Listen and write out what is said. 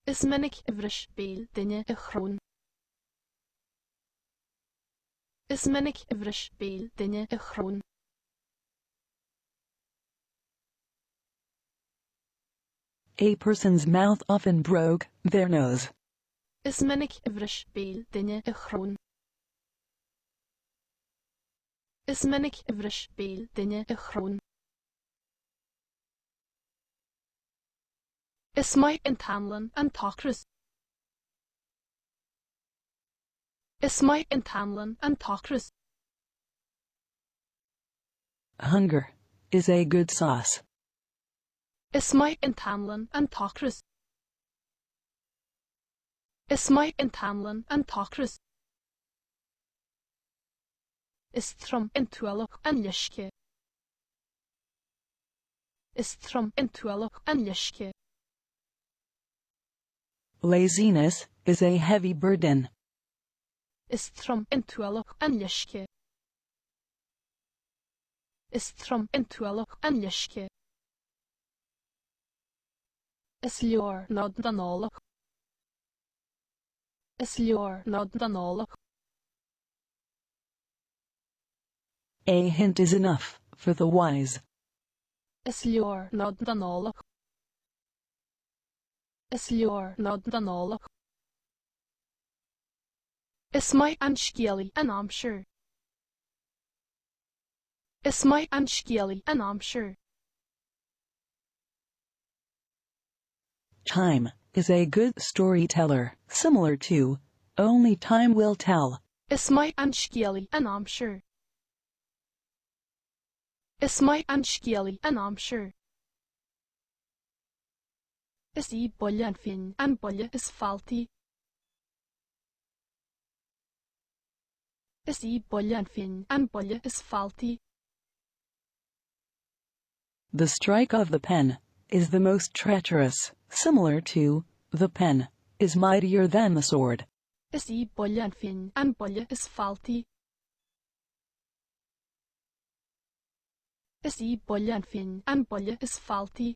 Is minic a bhris béal duine a shrón. Is minic a bhris béal duine a shrón. A person's mouth often broke their nose. Is minic a bhris béal duine a shrón. Is minic a bhris béal duine a shrón. Is maith an t-anlann an t-ocras. Is maith an t-anlann an t-ocras. Hunger is a good sauce. Is maith an t-anlann an t-ocras. Is maith an t-anlann an t-ocras. Is trom an t-ualach an leisce. Is trom an t-ualach an leisce. Laziness is a heavy burden. Is trom an t-ualach an leisce. Is trom an t-ualach an leisce. Is leor nod danálach. Is leor nod danálach. A hint is enough for the wise. Is leor nod danálach. Is leor nod danálach. Is maith an scéalaí an aimsir. Is maith an scéalaí an aimsir. Time is a good storyteller, similar to only time will tell. Is maith an scéalaí an aimsir. Is maith an scéalaí an aimsir. Is í buille an phinn an buille is fabhtaí. Is í buille an phinn an buille is fabhtaí. The strike of the pen is the most treacherous, similar to the pen is mightier than the sword. Is í buille an phinn an buille is fabhtaí. Is í buille an phinn an buille is fabhtaí.